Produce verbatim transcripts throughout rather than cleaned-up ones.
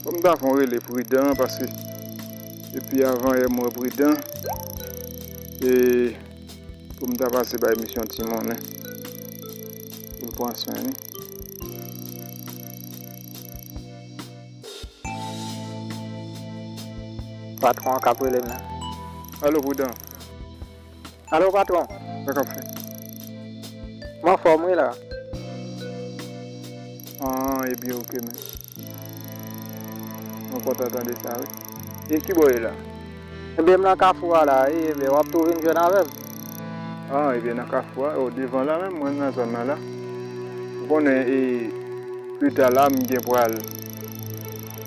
Fò m ta fè yon rele Pridan, paske depi avan yè m wè Pridan. E pou m ta pase bay misye yon ti monnen pou l pran swen li. Patwon an k ap rele m nan. Alo, Pridan. Alo, patwon. Sa k ap fèt? M anfòm, wi, la. Ah, ebyen, oke, men. Mwen kontan tande sa, wi. E ki bò w ye la? Ebyen, m nan kafou a la, wi, ebyen, w ap tou vin jwenn avè m. Ah, ebyen, nan kafou a, o, devan la menm, mwen nan zòn nan la. Ou konnen, e, pita la, m gen pral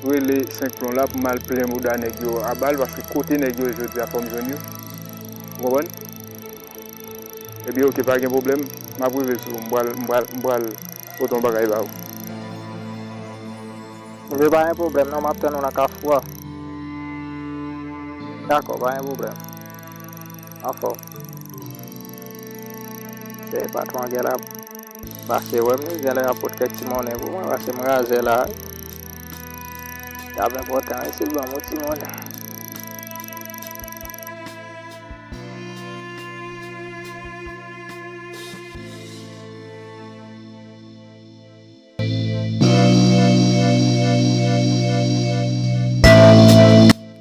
rele senk plon la pou m al plen bouda nèg yo a bal, paske kote nèg yo ye jodi a, fò m jwenn yo. Ou konprann? Ebyen, oke, pa gen pwoblèm. M ap rive sou ou. M pral, m pral, m pral pote yon bagay ba ou. Ebyen, pa gen pwoblèm, non, m ap tann ou nan kafou a. Dakò, pa gen pwoblèm. Anfòm. Se patwon an gen la. Pase wè m, li genlè ap pot kèk ti monnen pou mwen, paske m razè la. T ap enpòtan, wi, si l ban m yon ti monnen.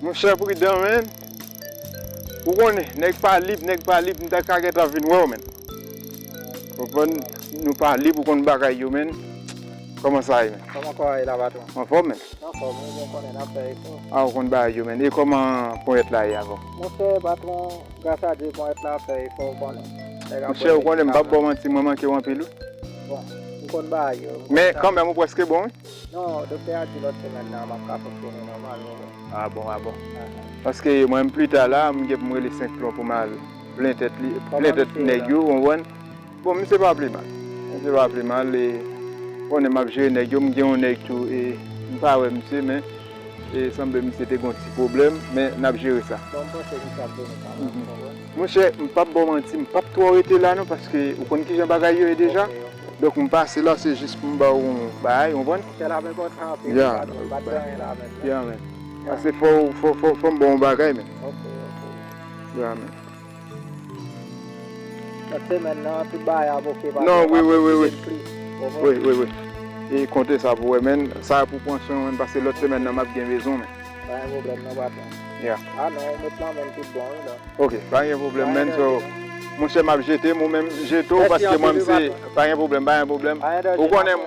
Monchè, Pridan, men. Ou konnen, nèg pa lib, nèg pa lib, m ta ka gentan vin wè w, men. Konprann, nou pa lib, ou konn bagay yo, men. Kòman sa ye, men? Kòman kò a ye la, patwon? Anfòm, men. Anfòm, wi, bon, konnen n ap fè efò. A, ou konn bagay yo, men. E kòman ponyèt la ye avè w? Monchè, patwon, gras a Dye, ponyèt la ap fè efò, ou konnen. Monchè, ou konnen, m p ap ba w manti, mwen manke w anpil, wi. Bon, m konn bagay yo, m konn sa. Men kanmenm, ou prèske bon, wi. Non, doktè a di lòt semèn nan, m ap ka fonksyone nòmal, wi. A bon, a bon. Paske mwen, m pita la, m gen pou m rele senk plon pou m al plen tèt li, plen tèt nèg yo, ou konprann? Bon, misye pa pi mal. Misye pa pi mal, e, konnen m ap jere nèg yo, m gen yon nèg tou, e, m pa wè misye, men, e, sanble misye te gen yon ti pwoblèm, men n ap jere sa. Bon, m panse misye ap vini kanmenm, ou konprann? Monchè, m p ap ba w manti, m p ap twò rete la non, paske ou konn kijan bagay yo ye deja. Ok, ok. Donk, m pase la, se jis pou m ba w yon bagay, ou konprann? Monchè, l ap enpòtan anpil, wi, patwon, m pa t gen anyen la menm, non. Ya, men. Paske fò, fò, fò, fò m ba w yon bagay, men. Ok, ok. Ya, men. Lòt semèn nan, tout bagay ap oke, patwon. Non, wi, wi, wi, wi. Wi, wi, wi. E konte sa pou wè, men. Sa pou pran swen, men, paske lòt semèn nan, m ap gen bezwen, men. Pa gen pwoblèm, non, patwon. Ya. A non, ou met nan men m tout bon, wi, la. Ok, pa gen pwoblèm, men. So, monchè, m ap jete m, ou menm jete w, paske mwen, m se, pa gen pwoblèm, pa gen pwoblèm. Ou konnen,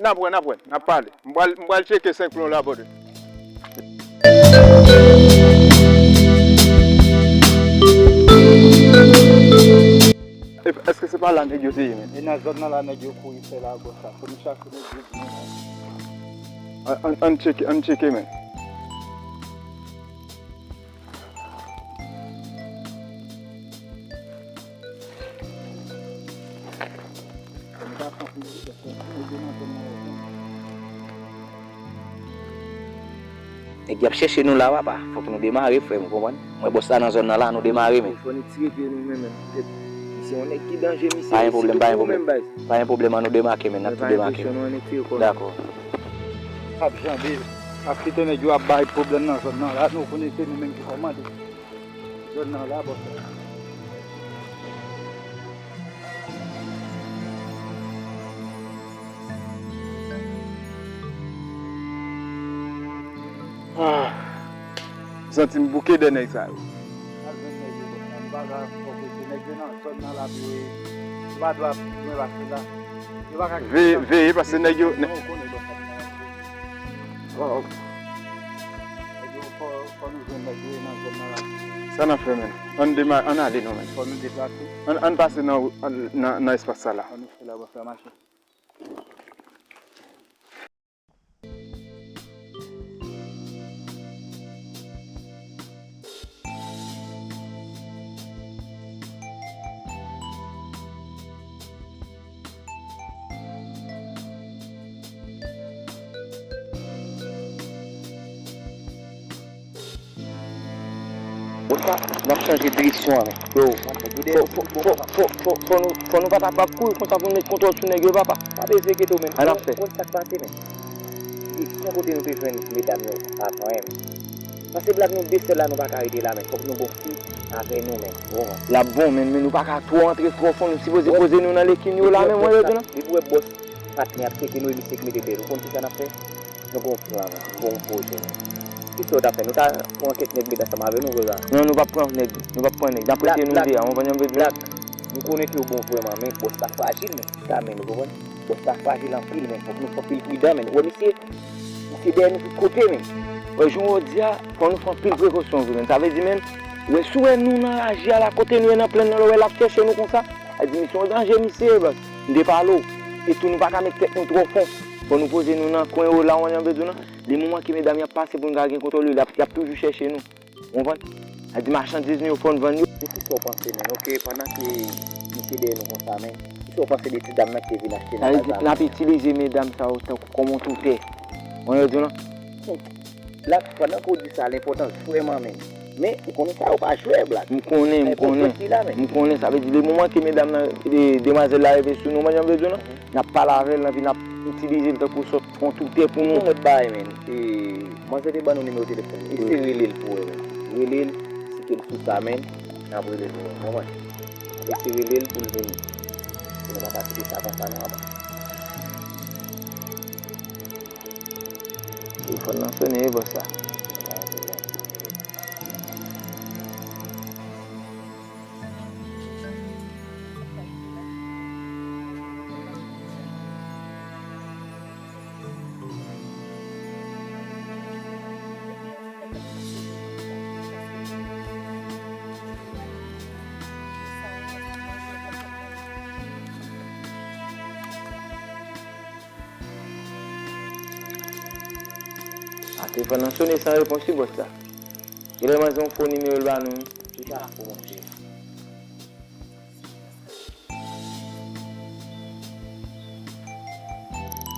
n ap wè, n ap wè, n ap pale. M pral, m pral tcheke senk plon la, brother. E, èske se pa la nèg yo te ye, men? E nan zòn nan la nèg yo kouri fè lago sa. Fò nou chache nèg yo di nou. An, an, ann tcheke, ann tcheke, men. Nèg y ap chèche nou la, papa. Fòk nou demare, frè m, ou konprann? Mwen, bòs la nan zòn nan la, nou demare, men. Fò nou tire pye nou, men, men. Se yon nèg ki danje, misye. Pa gen pwoblèm, pa gen pwoblèm. Pa gen pwoblèm, an nou demake, men. N ap tou demake. Dakò. Ap janbe, ap kite nèg yo ap bay pwoblèm nan zòn nan la. Nou konnen se nou menm ki kòmande. Zòn nan la, bòs la. Ah. M santi m bouke dèyè nèg sa yo. Al jwenn nèg yo, bòs la. Nou pa ka fò prese nèg yo nan zòn nan la pou yo, yo pa dwe ap jwenn pase la. Yo pa ka veye, veye, paske nèg yo, nèg yo konnen bòs la. Wow. Nèg yo, fò, fò nou jwenn nèg yo nan zòn nan la. Sa n ap fè, men? Ann dema-, ann ale, non, men. Fò nou deplase. Ann, ann pase nan, nan, nan espas sa la. Ann fè la, bòs la, mache. N ap chanje direksyon an, men. Yo, fò, fò, fò, fò, fò, fò, fò nou, fò nou pa ta p ap kouri konsa pou n met kontwòl sou nèg yo, papa. Pa bezwen enkyete w, men. An ap fè. Konn sa k pase, men. Direksyon kote nou te jwenn medam yo avan, men. Paske Black, nou de sèl la, nou pa ka rete la, men. Fòk nou gon fi avè nou, men. Ou konprann? L ap bon, men, men nou pa ka twò antre twò fon. Nou sipoze poze nou nan lekin yo la, men, mwen, yo di nou. Depi w wè bòs patnè ap tcheke nou, e misye k mete bèl. Ou konn kisa n ap fè? Nou gon plan, nou gon pwojè, nou. Kisa w ta fè? Nou ta pran kèk nèg met ansanm avè nou, vre pa? Non, nou p ap pran nèg. Nou p ap pran nèg. N ap rete nou de a, ou konprann jan m vle di w la? M konnen ke w bon vrèman, men bòs la frajil, men. Sa, men, ou konprann? Bòs la frajil anpil, men. Fòk nou fè anpil pridan, men. Ou wè misye, misye dèyè nou tout kote, men. Wè, jan w di a, fò nou fè anpil prekosyon, vre, men. Sa vle di, men, wè, si w wè nou nan raje a la, kote nou ye nan plèn nan, lè w wè l ap chèche nou konsa, sa vle di, misye yon danje, misye, bòs. M te pale w. E tou, nou pa ka met tèt nou twò fon. Fò nou poze nou nan kwen yo la, ou konprann jan m vle di w la? Demoman ke medam y ap pase pou n ka gen kontwòl yo, y ap, y ap toujou chèche nou. Ou konprann? Sa di machandiz nou yo fò n vann yo. Men kisa w panse, men? Oke, pandan ke misye dèyè nou konsa, men, kisa w panse de ti dam nan ki te vin achte nan kay la? N ap itilize medam sa yo tankou kòm yon toutè. Ou konprann jan m vle di w la? Black, pandan ke w di sa, l enpòtan vrèman, men. Men, ou konnen sa yo pa jwè, Black. M konnen, m konnen. M konnen, sa vle di, le moman ke medam nan, de, demwazèl la rive sou nou, ou konprann jan m vle di w la? N ap pale avè l, n ap vin ap itilize l tankou sòt yon toutè pou nou. Yon lòt bagay, men. E, manzè te ban nou nimewo telefòn li. Eseye rele l pou wè, men. Rele l, si ke l sou sa, men, n ap rele l pou wè, ou konprann? Eseye rele l pou l vini. Pou nou pa ka kite sa konsa, non, papa. Telefòn nan sonnen, e bòs la. A, telefòn nan sonnen san repons wi, bòs la. Genlè manzè yon fo nimewo l ba nou wi. Kisa pou monche?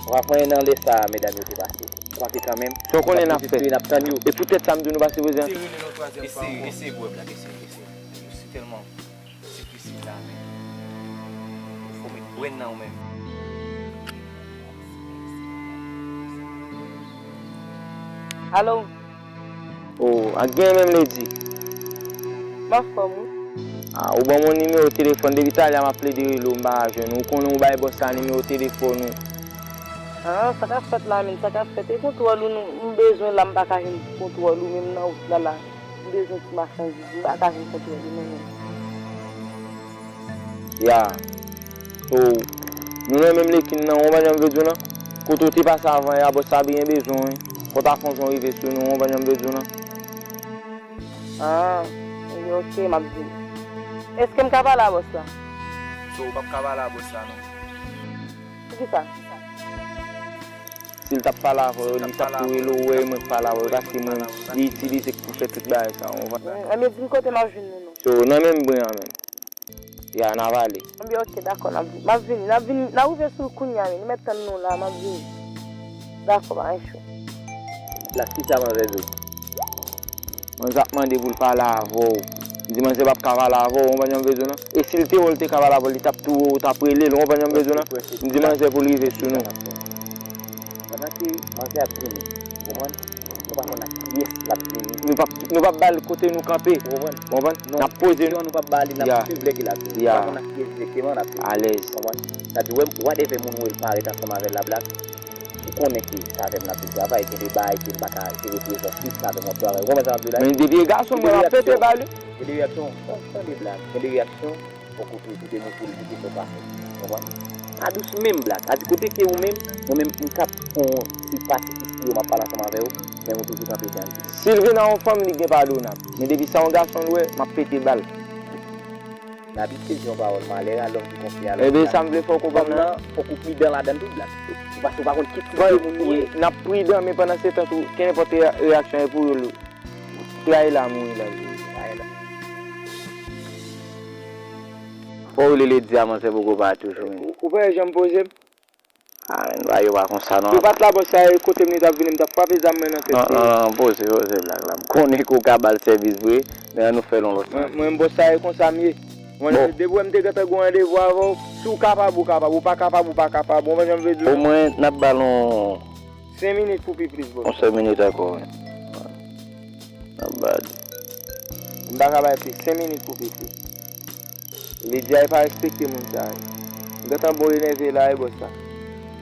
W ap wè nan lè sa a, medam yo te pase. Kwake kanmenm, sa w konnen n ap fè. N ap tann yo. E poutèt sa m di w nou pa sipoze antre. Eseye rele l yon twazyèm fwa ankò. Eseye, eseye, bwè, Black, eseye, eseye. Yo si tèlman difisil la, men. Fò w met brenn nan ou menm. Alo? O, ak gen menm Lady. M anfòm, wi. A, ou ban m yon nimewo telefòn, depi talè a m ap plede rele w, m pa ka jwenn ou. Ou konnen ou bay bòs la nimewo telefòn ou. A, sa k ap fèt la menm, sa k ap fèt? E kontwòl ou nou, m bezwen la, m pa ka jwenn kontwòl ou menm nan wout la la. M bezwen ti machandiz, m pa ka jwenn kontwòl ou non menm. Ya. So, nou nan menm lekin nan, ou konprann jan m vle di w nan? Kote w te pase avan yè a, bòs sa byen bezwen w wi. Fò w ta fè yon jan w rive sou nou, ou konprann jan m vle di w nan? A, wi, oke, m ap vini. Èske m ka pale a bòs la? So, ou p ap ka pale a bòs la non. Poukisa? Si l t ap pale avè w, li t ap tou rele w, wè, mwen k pale avè w, paske mwen, li itilize k pou fè tout bagay sa, ou konprann? Ebyen, di m kote m ap jwenn nou non. So, nan menm bren an menm. Ya, n a pale. Ebyen, oke, dakò, n ap vini. M ap vini. N ap vini. N ap rive sou l kounye a, men. Li mèt tann nou la, m ap vini. Dakò, pa gen cho. Black, kisa manzè di w? Manzè ap mande pou l pale avè w. M di manzè p ap ka pale avè w, ou konprann jan m vle di w nan? E si l te wè w, l te ka pale avè w, li t ap tou wè w, ou t ap rele l, ou konprann jan m vle di w nan? M di manzè pou l rive sou nou. Pandan ke manzè ap vini, ou konprann? Nou pa konn ak kiyès l ap vini. Nou p ap, nou p ap ba l kote nou kanpe. Ou konprann? Ou konprann? N ap poze nou. Non, nou p ap ba li, n ap suiv lè ke l ap vini. Nou pa konn ak kiyès egzakteman l ap vini. Alèz. Ou konprann? Sa di, wè, whatever moun ou wè l parèt ansanm avè l la, Black, ou konnen ke se avè m l ap vin travay, gen de bagay ke m pa ka jere prezans li, se avè m w ap travay. Ou konprann sa m ap di w la? Men depi e gason, mwen m ap pete ba li. Gen de reyaksyon, gen de reyaksyon, tande, Black, gen de reyaksyon. Fòk ou toujou demontre l di kisa w ka fè. Ou konprann? Pa dous menm, Black. Sa di kote ke ou menm, mwen menm, m ka ap fè yon ti pasifis pou yo, m ap pale ansanm avè yo, men ou toujou kanpe jan l di. Si l vin a yon fanm, li gen padonab. Men depi se yon gason l wè, m ap pete ba l. Labib te di yon pawòl, malè a lòm ki konfye a lòt. Ebyen, sa m vle fè w konprann nan, fòk ou pridan ladan l tou, Black. Ou pa, ou pa konn ki tip de moun li ye. N ap pridan, men pandan se tan tou, kenenpòt reyaksyon e pou yo, Trayi la mouri la, li. Trayi la. Fò w rele Lady a, manzè poko pa toujou, men. Ou, ou pa wè jan m poze m? A, men, bagay yo pa konsa, non. Yo pa t la, bòs sa, e kote m li t ap vini, m t ap frape zam mwen nan tèt li. Non, non, non, poze, poze, Black la. M konnen ke w ka ba l sèvis vre, Men an nou fè l yon lòt. Mwen, mwen, bòs, sa e konsa m ye. Mwen, bon, depi w wè m te gentan gen yon randevou avè w, si w kapab, ou kapab. Ou pa kapab, ou pa kapab. Ou konprann sa m vle di w? Omwen, n ap ba l yon senk minit pou pi plis, bòs. Yon senk minit ankò, wi. N ap ba li. M pa ka bay plis, senk minit pou pi plis. Lidya pa respekte moun sa yo. M gentan bon enève la, wi, bòs la.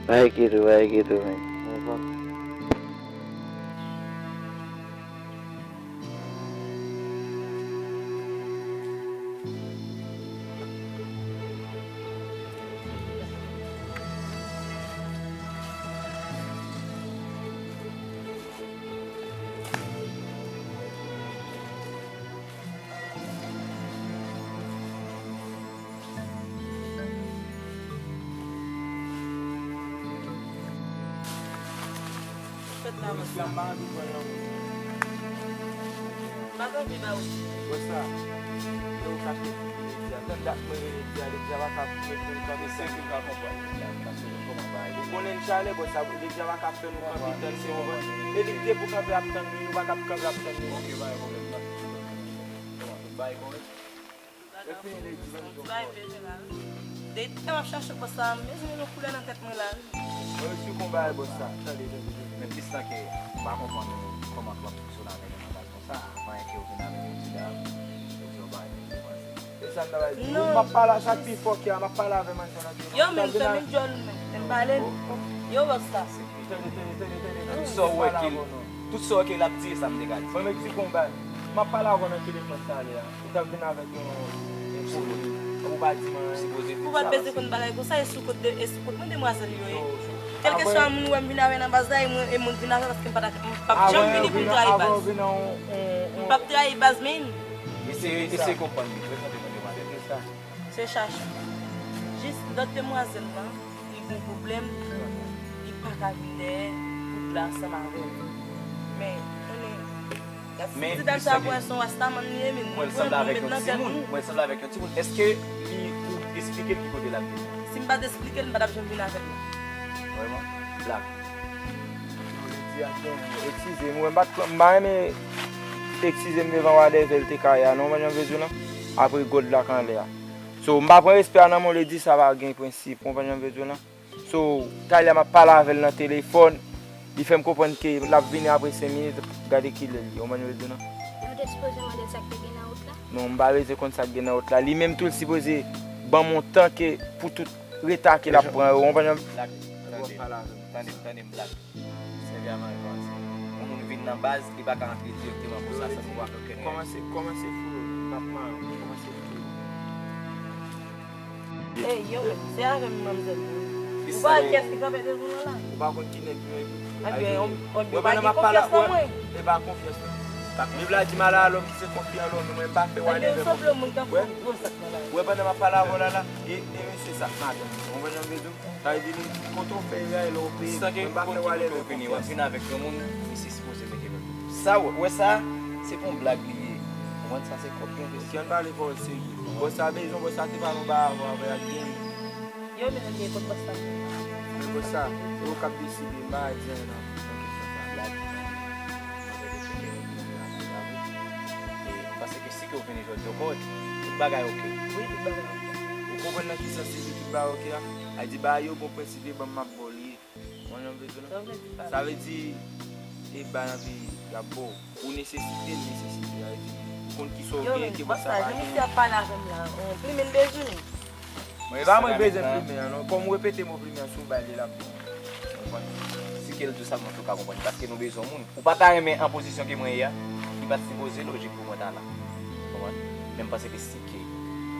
Pa enkyete w, pa enkyete w, men. Mwen konn. Fèt la, bòs la. M pa t anvi ba ou. Bòs la, lè ou ka fè Lidya, tann dat mwen rele Lidya, Lidya pa ka mete m kanpe. Se ke m pa konprann Lidya, paske nou kòman bagay. Ou konnen n chalè, bòs la, Lidya pa ka fè nou kanpe tann, se yon van. E li te pou kanpe ap tann nou, nou pa t ap kanpe ap tann nou. Ok, pa gen pwoblèm, n ap suiv. Kòman, tout bagay kòrèk? Bagay vre, men, wi. Depi m ap chache bòs la, m bezwen yon koulè nan tèt mwen la, wi. Mwen, si konba e bòs la. Tande, tande, tande. Men plis lan ke m pa konprann kòman k ap fonksyone avèk yon nèg konsa, avan ke w vin avèk yon ti dam, ou di yon bagay pou manzè. E sa m ta pral di. Non. M ap pale a sa k pi fò ke a, m ap pale avè manzè nan telefòn. Yo, men, fèmen djòl ou, men. Fè m pale. Yo, bòs la. Tande, tande, tande, tande, tande. Tout sa w wè ke, tout sa w wè ke l ap di, e sa m te ka di. Mwen, men, ti konba. M ap pale avè w nan telefòn talè a. Ou t ap vin avèk yon, yon kouri. Ou pa di m anyen. Ou pa t bezwen konn bagay konsa, e sou kont de, e sou kont mwen demwazèl yo ye. Kèlkeswa moun ou wè m vin avè nan baz la, e mwen, e mwen k vin avè, paske m pa t, m p ap janm vini pou m trayi baz. M p ap trayi baz, men. Eseye, eseye konprann li, prezante nou demwazèl. Se Chacha. Jis lòt demwazèl lan, li gen pwoblèm, li pa ka vin dèyè kout la ansanm avè l. Men, konnen, si ti dam sa a, se yon rastaman li ye, men mwen, mwen, mwen met nan tèt nou. Mwen sanble avèk yon timoun. Èske li, ou eksplike l ki kote l ap vin? Si m pa t eksplike l, m pa t ap janm vin avè l la. Vrèman? Blak. Eskize m, m pa t, m pa renmen eskize m devan wadèvè l te ka ye a, non, w konprann jan m vle di w lan? Apre gòd la k anlè a. So, m pa pran respè a nan men w, lè di sa pa gen prensip, w konprann jan m vle di w lan? So, talè m ap pale avè l nan telefòn, li fè m konprann ke l ap vini apre senk minit, gade kilè l ye, w konprann jan m vle di w lan? Nou te sipoze mande l sa k te gen nan wout la? Non, m pa bezwen konn sa k gen nan wout la. Li menm tou, l sipoze ban m yon tan ke pou tout reta ke l ap pran yo, w konprann jan m... Blak, tande, tande, tande m, Blak. Sèvi a mari w ansanm. Yon moun vin nan baz, li pa ka antre dirèkteman konsa san nou pa fè okenn reyaksion. Kòmanse, kòmanse fou, m ap mare w, kòmanse fou. Ey, yo, se avè m, manmzèl. Ou pa wè kiyès ki kanpe devan w la? Ou pa konn ki nèg nou ye? Ebyen, ebyen, ou pa gen konfyans nan mwen. E pa konfyans non. Bib la di malè a lòm ki se konfi an lòm, mwen m pa fè wadèvè pou moun. Wè, pandan m ap pale avè w la, la, e, e mesye sa, madanm, ou konprann jan m vle di w? Sa vle di li, kote w fè erè a, e lè w peye, mwen m pa fè wale lè konfyans. Vini, w ap vin avèk yon moun, misye sipoze mete lòt. Sa w wè sa, se pa yon blag li ye. Ou konprann sa, se kòb li envesti. Ki ann pale fò serye. Bòs sa bezwen, bòs sa te pale yon bagay avè w, avè a gen. Yo, men, gen kot bòs la. Men bòs sa, e ou k ap deside, m pa di anyen nan, nan kesyon sa. Blag. Mwen vle cheke lòt moun la, blag. E, paske si ke w vini jodi, w konprann, tout bagay oke. Wi, tout bagay oke. Ou konprann nan ki sans li di tout bagay oke a? A di bagay yo bon prensip e ban m ap ba w li ye. Mwen menm vle di w lan. Sa vle di pa. Sa vle di, e bay anpi y ap ba w. Ou nesesite, l nesesite. Sa vle di, ou konn kisa w gen, ke bòs la pa gen. Yo, men, bòs la, jan misye ap pale avè m la, yon plimen m bezwen. Mwen, e pa mwen k bezwen plimen an, non. Kòm ou repete mo plimen an, si w ba li, l ap bon. Ou konprann? Si ke l di w sa, mwen tou ka konprann. Paske nou bezwen moun. Ou pa ta renmen an pozisyon ke mwen ye a, li pa t sipoze lojik pou mwen ta la. Ou konprann? Men m panse ke si ke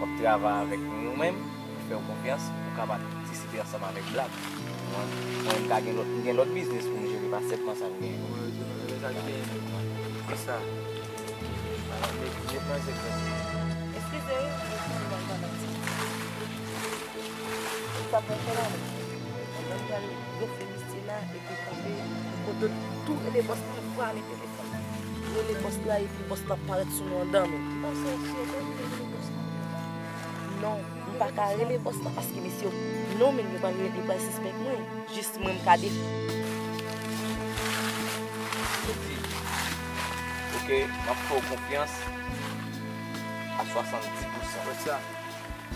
w ap travay avèk nou menm, m fè w konfyans, ou ka patisipe ansanm avèk Black. Ou konprann? Mwen, m ka gen lòt, m gen lòt biznis pou m jere, pa sèlman sa m genyen. Mwen, mwen, mwen, sa k genyen, mwen. Ki sa? Met, met nan zèk la. Eskize wi, mwen konn mwen pa nan ti. Sa pran fè la, non. Mwen pral blofe misye la, epi kanpe pou kote tou rele bòs la, fwa mete Rele bòs la epi bòs la parèt sou nou anndan men. Non, m pa ka rele bòs la paske mesye yo, non men yo pral, yo pral sispèk mwen. Jis mwen m ka de... Ok, m ap fè w konfyans. a swasanndis pousan. Wè sa.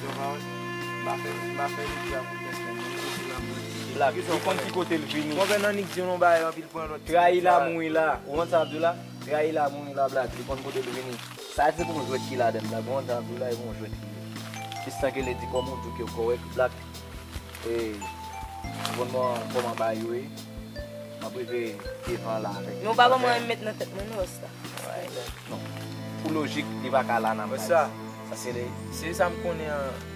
Yo pa wè. M pa fè, m pa fè li di a pou pèsonn. Black, li konn ki kote l vini. Mwen fè nan nik di yon bagay anpil pran lòt. Trayi la mouri la. Ou konn sa m ap di w la? Trayi la mouri la, Black. Li konn kote l vini. Sa se pou yon jwèt ki ladan l, Black. Ou konn sa m ap di w la, e pou yon jwèt ki ye. Jis tanke li di kòman w di w ke w kòrèk, Black. E, ou konn kòman bagay yo ye. M ap rive devan la avèk. Men ou pa ban mwen met nan tèt mwen non, Boss la. Non. Pou lojik, li pa ka la nan baz. Sa se li. Se sa m konnen an.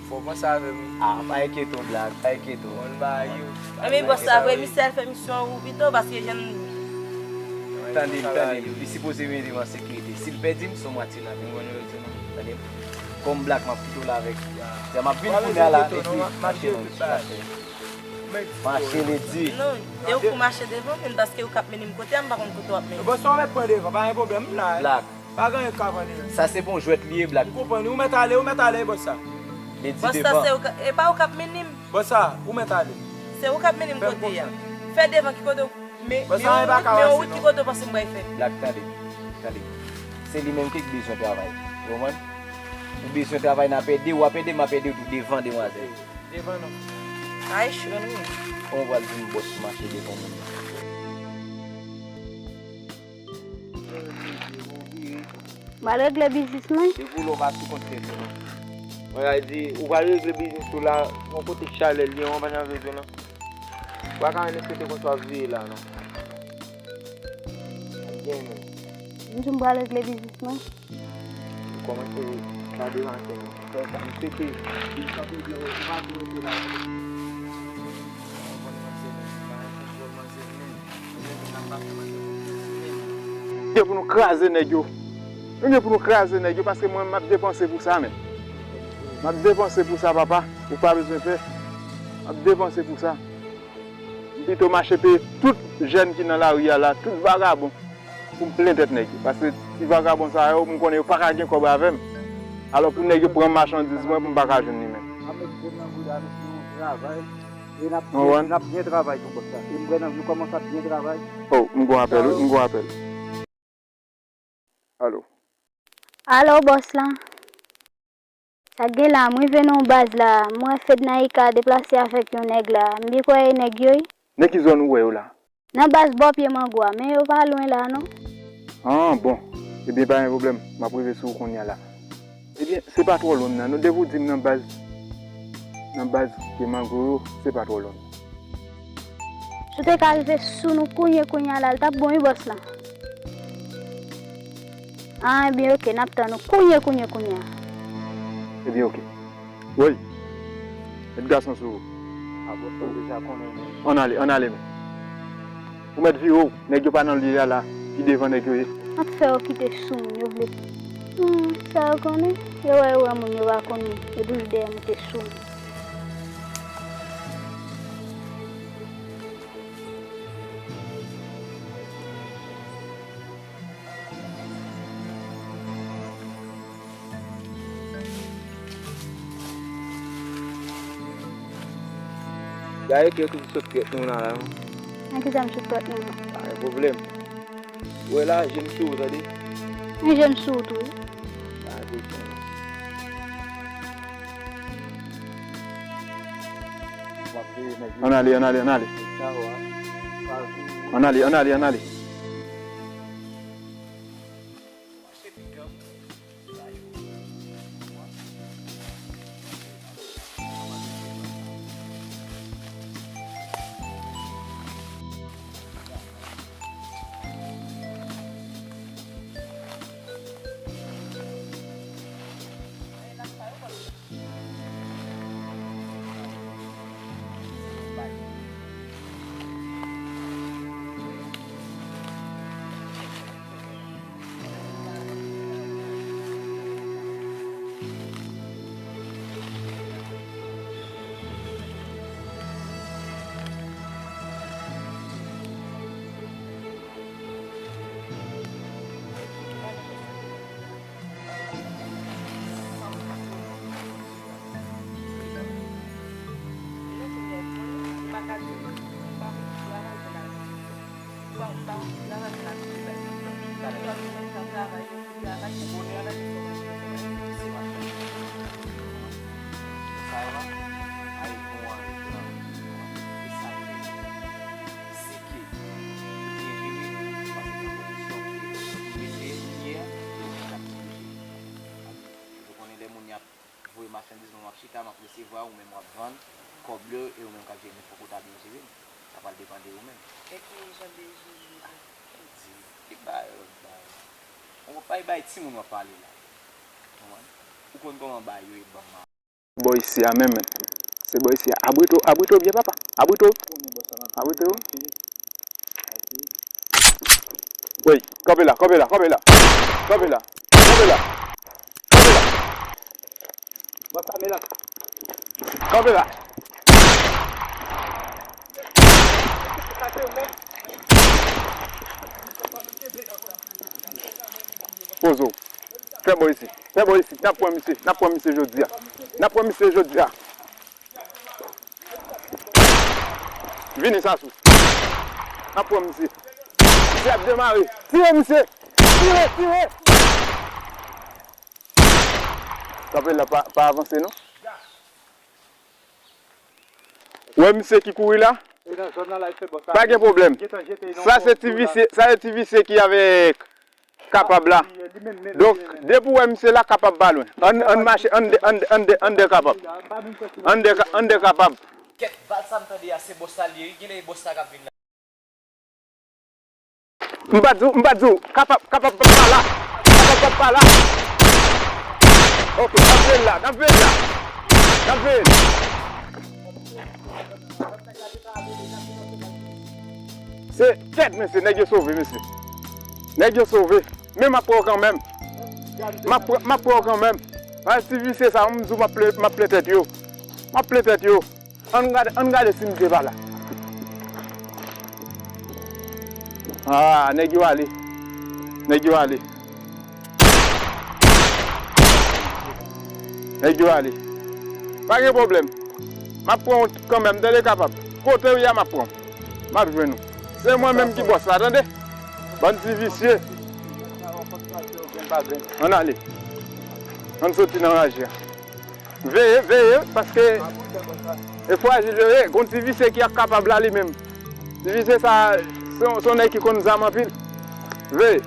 Fò w panse avè m. Ah, pa enkyete w, Black, pa enkyete w. Bon, bagay yo. Enben, Boss la, vre, misye al fè misyon an ou pito, paske jan Tande m, tande m. Li sipoze mete m an sekirite. Si l pèdi m, se yon mwatye lavi m. Tande m. Kòm Black, m ap kite w la avèk. M ap vin kounye a la, epi mache non. Mache, ledi. Non, e ou pou mache devan, men paske ou k ap mennen m kote a, m pa konn kote w ap mennen m. Bon, sa w mèt pran devan, pa gen pwoblèm, m la. Black. Pa gen anyen k ka pran devan. Sa se bon jwèt li ye, Black. M konprann, ou mèt ale, ou mèt ale, Boss la. Ledi devan. Boss la, se ou k, e pa ou k ap mennen m. Boss la, ou mèt ale. Se ou k ap mennen m kote a. Fè devan ki kote w. Men, men yon wout ki kote w panse m pral fè? Black, tande, tande. Se li menm ki bezwen travay. Ou konprann? Ou bezwen travay, n ap ede, w ap ede, m ap ede w tou devan demwazèl. Devan non. Ay, cho nou. Kòman w pral di m bòs mache devan moun nan? M al regle biznis mwen. Depi w la w pa sou kont tèt ou non. Mwen ka di, ou pral regle biznis ou la, yon kote chalè l ye, w pa janm regle non. Ou pa ka respekte konsa w ap viv la non. Al gen men. M di m pral regle biznis mwen. Ou kòmanse gade maten an. Fè sa, m pete. M kanpe byen, ou pa vin rete la. Ou konn manzè menm, ou pa gen kontwòl manzè menm. Ou menm, ou pa fè manzè konfyans menm. Gen pou nou kraze nèg yo. Nou gen pou nou kraze nèg yo, paske mwen, m ap depanse pou sa, men. M ap depanse pou sa, papa. Ou pa bezwen pè. M ap depanse pou sa. M pito mache peye tout jèn ki nan lari a la, tout vagabon, pou m plen tèt nèg yo. Paske ti vagabon sa yo, m konnen yo pa ka gen kòb avè m. Alò pou nèg yo pran machandiz mwen, pou m pa ka jwenn li menm. M ap met zen nan bouda nou pou nou travay. E n ap byen, n ap byen travay tou, bòs la. E m wè nou kòmanse ap byen travay. Oh, m gon apèl, wi, m gon apèl. Alo. Alo, bòs la. Sa k gen la, m rive nan yon baz la. M wè Fednaïca deplase avèk yon nèg la. M byen kwè e nèg yo, wi. Nan ki zòn ou wè yo la? Nan baz bò pye mango a, men yo pa lwen la, non. Ah, bon. Ebyen, pa gen pwoblèm. M ap rive sou ou kounye a la. Ebyen, se pa twò lwen nan, non. Depi w di m nan baz, nan baz pye mango yo, se pa twò lwen. Si w te ka rive sou nou kounye kounye a la, l t ap bon wi, bòs la. Ah, ebyen, oke, n ap tann ou kounye kounye kounye a. Ebyen, oke. Woy! Met gason sou ou. A, bòs la deja konnen, men. Ann ale, ann ale, men. Ou mèt vire w, nèg yo pa nan lye a la, pi devan nèg yo ye. M ap fè yo kite sou moun, yo vle. Hmm, sa yo konnen? Yo wè, yo wè moun, yo pa konn moun. Yo toujou dèyè moute sou moun. Gade kèk sou tèt nou la, la, non. Nan ki sa m sou tèt nou, non? Pa gen pwoblèm. Ou wè la, je m sou ou, tande? Wi, je m sou ou tou, wi. Pa gen pwoblèm. Ann ale, ann ale, ann ale. Ann ale, ann ale, ann ale. Evra, ou menm w ap vann, kòb li, e ou menm k ap jere, men fòk ou ta byen jere l. Sa pral depann de ou menm. E ki jan de jere li? Di, li ba yo, li ba yo. Ou pa bay timoun w ap pale la. Konprann? Ou konn kòman ba yo e ban m. Bò isi a menm, menm. Se bò isi a. Abrite w, abrite w byen, papa. Abrite w. Abrite w. Wi, kanpe la, kanpe la, kanpe la. Kanpe la. Kanpe la. Kanpe la. Bò sa, men la. Kanpe la. Poze w. Fè bò isi. Fè bò isi. N ap pran misye. N ap pran misye jodi a. N ap pran misye jodi a. Vini, Sasou. N ap pran misye. Misye ap demare. Tire misye. Tire, tire. Kanpe la, pa, pa avanse non. Ou wè misye ki kouri la? Pa gen pwoblèm. Sa se ti visye, sa se ti visye ki avèk Kapab la. Donk, depi w wè misye la, Kapab pa lwen. Ann, ann mache, ann de, ann de, ann de, ann de Kapab. Ann de, ann de Kapab. Kèt, bal sa m tande a, se bòs la l ye wi. Genlè e bòs la k ap vin la. M pa di w, m pa di w, Kapab, Kapab p ap pa la. Kapab p ap pa la. Ok, n ap veye l la, n ap veye l la. N ap veye l. Se kèt, mesye, nèg yo sove, mesye. Nèg yo sove. Men m ap pran w kanmenm. M ap pran, m ap pran w kanmenm. Ay, ti visye sa, m di w m ap plen, m ap plen tèt yo. M ap plen tèt yo. Ann gade, ann gade si misye pa la. Ah, nèg yo ale. Nèg yo ale. Nèg yo ale. Pa gen pwoblèm. M ap pran w kanmenm, tande Kapab. Kote w ye a, m ap pran w. M ap jwenn ou. Se mwen menm ki bòs la, tande? Bann ti visye. Ann ale. Ann soti nan raje a. Veye, veye, paske e frajil yo ye. Gon ti visye ki ak Kapab la li menm. Ti visye sa, se yon, se yon nèg ki konn zam anpil. Veye.